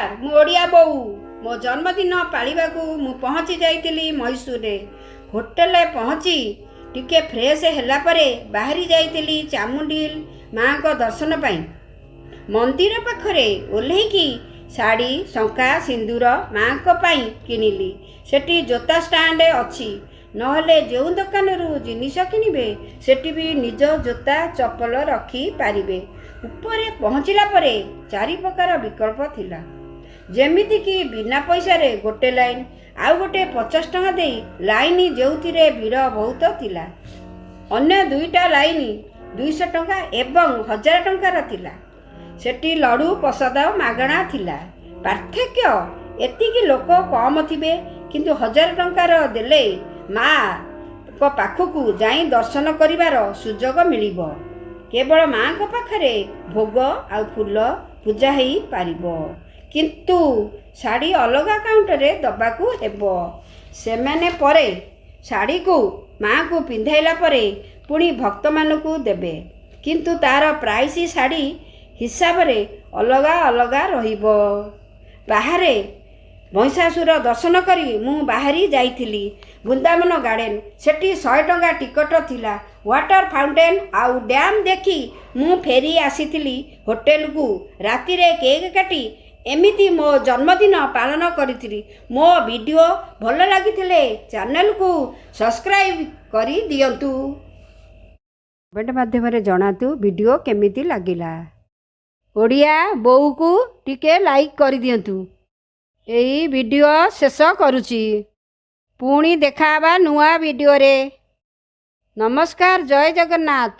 ନମସ୍କାର, ମୁଁ ଓଡ଼ିଆ ବୋଉ। ମୋ ଜନ୍ମଦିନ ପାଳିବାକୁ ମୁଁ ପହଞ୍ଚି ଯାଇଥିଲି ମହୀଶୂରରେ। ହୋଟେଲରେ ପହଞ୍ଚି ଟିକେ ଫ୍ରେଶ୍ ହେଲା ପରେ ବାହାରି ଯାଇଥିଲି ଚାମୁଣ୍ଡି ମାଆଙ୍କ ଦର୍ଶନ ପାଇଁ। ମନ୍ଦିର ପାଖରେ ଓହ୍ଲେଇକି ଶାଢ଼ୀ, ଶଙ୍ଖା, ସିନ୍ଦୁର ମାଆଙ୍କ ପାଇଁ କିଣିଲି। ସେଠି ଜୋତା ଷ୍ଟାଣ୍ଡ ଅଛି, ନହେଲେ ଯେଉଁ ଦୋକାନରୁ ଜିନିଷ କିଣିବେ, ସେଠି ବି ନିଜ ଜୋତା ଚପଲ ରଖିପାରିବେ। ଉପରେ ପହଞ୍ଚିଲା ପରେ ଚାରି ପ୍ରକାର ବିକଳ୍ପ ଥିଲା, ଯେମିତିକି ବିନା ପଇସାରେ ଗୋଟେ ଲାଇନ୍, ଆଉ ଗୋଟେ 50 ଟଙ୍କା ଦେଇ ଲାଇନ୍, ଯେଉଁଥିରେ ଭିଡ଼ ବହୁତ ଥିଲା। ଅନ୍ୟ ଦୁଇଟା ଲାଇନ୍ 200 ଟଙ୍କା ଏବଂ 1000 ଟଙ୍କାର ଥିଲା। ସେଠି ଲଡ଼ୁ ପ୍ରସାଦ ମାଗଣା ଥିଲା। ପାର୍ଥକ୍ୟ ଏତିକି, ଲୋକ କମ୍ ଥିବେ, କିନ୍ତୁ 1000 ଟଙ୍କାର ଦେଲେ ମାଙ୍କ ପାଖକୁ ଯାଇ ଦର୍ଶନ କରିବାର ସୁଯୋଗ ମିଳିବ। କେବଳ ମାଙ୍କ ପାଖରେ ଭୋଗ ଆଉ ଫୁଲ ପୂଜା ହେଇପାରିବ, କିନ୍ତୁ ଶାଢ଼ୀ ଅଲଗା କାଉଣ୍ଟରରେ ଦେବାକୁ ହେବ। ସେମାନେ ପରେ ଶାଢ଼ୀକୁ ମାଆଙ୍କୁ ପିନ୍ଧାଇଲା ପରେ ପୁଣି ଭକ୍ତମାନଙ୍କୁ ଦେବେ, କିନ୍ତୁ ତା'ର ପ୍ରାଇସ୍ ଶାଢ଼ୀ ହିସାବରେ ଅଲଗା ଅଲଗା ରହିବ। ବାହାରେ ମହିଷାସୁର ଦର୍ଶନ କରି ମୁଁ ବାହାରି ଯାଇଥିଲି ବୃନ୍ଦାବନ ଗାର୍ଡ଼େନ। ସେଠି 100 ଟଙ୍କା ଟିକଟ ଥିଲା। ୱାଟର ଫାଉଣ୍ଟେନ୍ ଆଉ ଡ୍ୟାମ୍ ଦେଖି ମୁଁ ଫେରି ଆସିଥିଲି ହୋଟେଲକୁ। ରାତିରେ କେକ୍ କାଟି ଏମିତି ମୋ ଜନ୍ମଦିନ ପାଳନ କରିଥିଲି। ମୋ ଭିଡ଼ିଓ ଭଲ ଲାଗିଥିଲେ ଚ୍ୟାନେଲକୁ ସବସ୍କ୍ରାଇବ୍ କରିଦିଅନ୍ତୁ। କମେଣ୍ଟ ମାଧ୍ୟମରେ ଜଣାନ୍ତୁ ଭିଡ଼ିଓ କେମିତି ଲାଗିଲା। ଓଡ଼ିଆ ବୋଉକୁ ଟିକେ ଲାଇକ୍ କରିଦିଅନ୍ତୁ। ଏଇ ଭିଡ଼ିଓ ଶେଷ କରୁଛି। ପୁଣି ଦେଖା ହେବା ନୂଆ ଭିଡ଼ିଓରେ। ନମସ୍କାର, ଜୟ ଜଗନ୍ନାଥ।